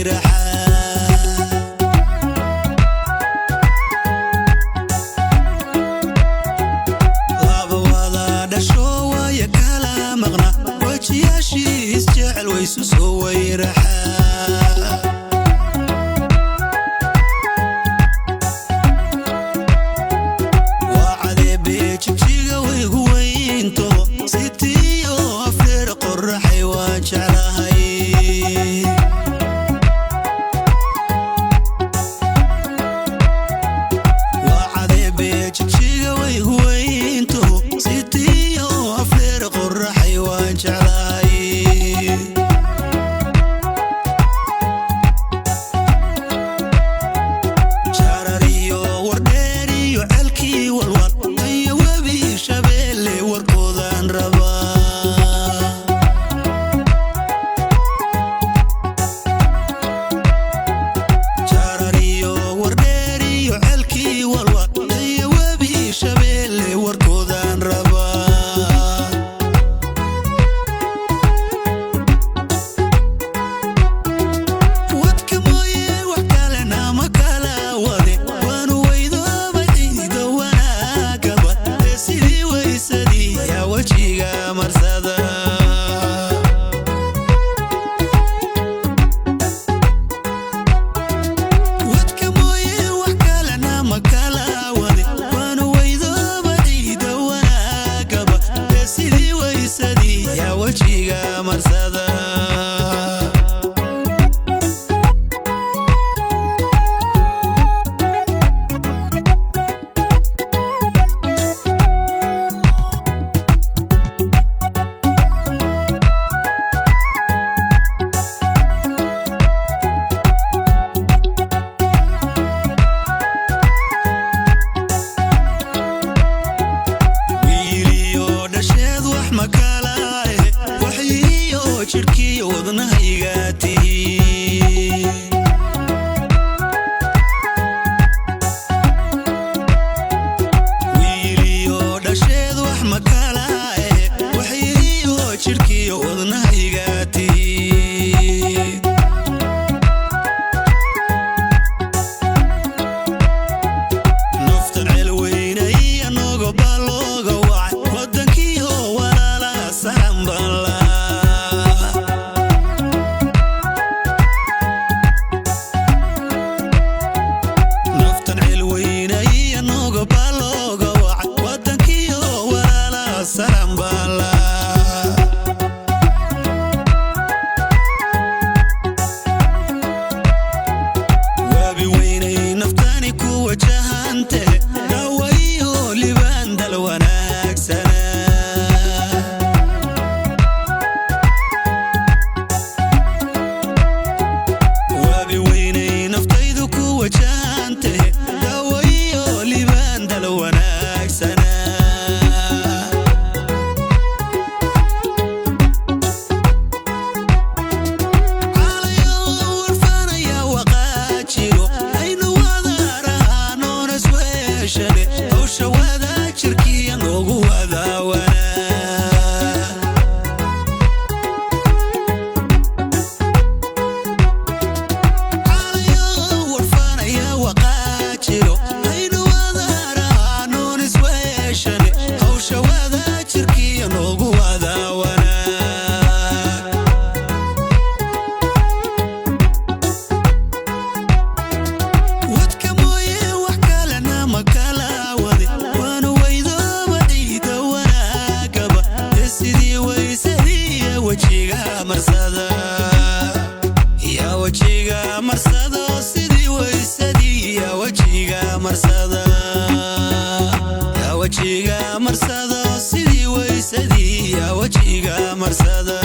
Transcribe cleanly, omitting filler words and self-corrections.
weyraxaa. Laba wada dhasho waaya kala maqna, wejiyaashiis jecel waysu soo weyraxaa. Waa cadeebe jigjiga waygu weynto, sitiyo afdheer qoraxay waan jeclahay. Waa cadeebe jigjiga waygu weynto, sitiyo afdheer qoraxay waan jeclahay. Jarariyo wardheer iyo celkii walwal iyo webi Shabeelle warkoodaan rabaa. Jarariyo wardheer iyo celkii walwal iyo webi Shabeelle warkoodaan rabaa. Wadka mooye wax kalena ma kala wade, waanu weydooba ciido wanaagaba ee sidii weysadii yaa wejiga marsada. Wadka mooye wax kalena ma kala wade, waanu weydooba ciido wanaagaba ee sidii weysadii yaa wejiga marsada. Wiiliyo dhasheed wax ma kala eh, waxyiyo jidhkiyo wadnahayga tihi. Wiiliyo dhasheed wax ma kala eh, waxyiyo jidhkiyo wadnahayga tihi. Naftan celweynay anogo baa looga wacay, wadankiiho walaalaha saxan baan lahaa. Naftan celweynay anogo baa looga wacay, wadankiiho walaalaha saxan baan lahaa. Waabi weynay naftani ku wajahante, dawaiyo libaan dal wanaagsana. Waabi weynay naftaydu ku wajahante, dawaiyo libaan dal wanaagsana. Caalayo warfanaya waqaajiro, aynu wadaarahaanoona isweeshane, hawsha wada jirkiya noogu wada wanaa. Caalayo warfanaya waqaajiro, aynu wadaarahaanoona isweeshane, hawsha wada jirkiya noogu wada wanaa. Wadka mooye wax kalena ma kala wade, waanu weydooba ciida wanaagaba ee sidii weysadii yaa wejiga marsada. Yaa wejiga marsada, sidii weysadii yaa wejiga marsada. Yaa wejiga marsada, sidii weysadii yaa wejiga marsada.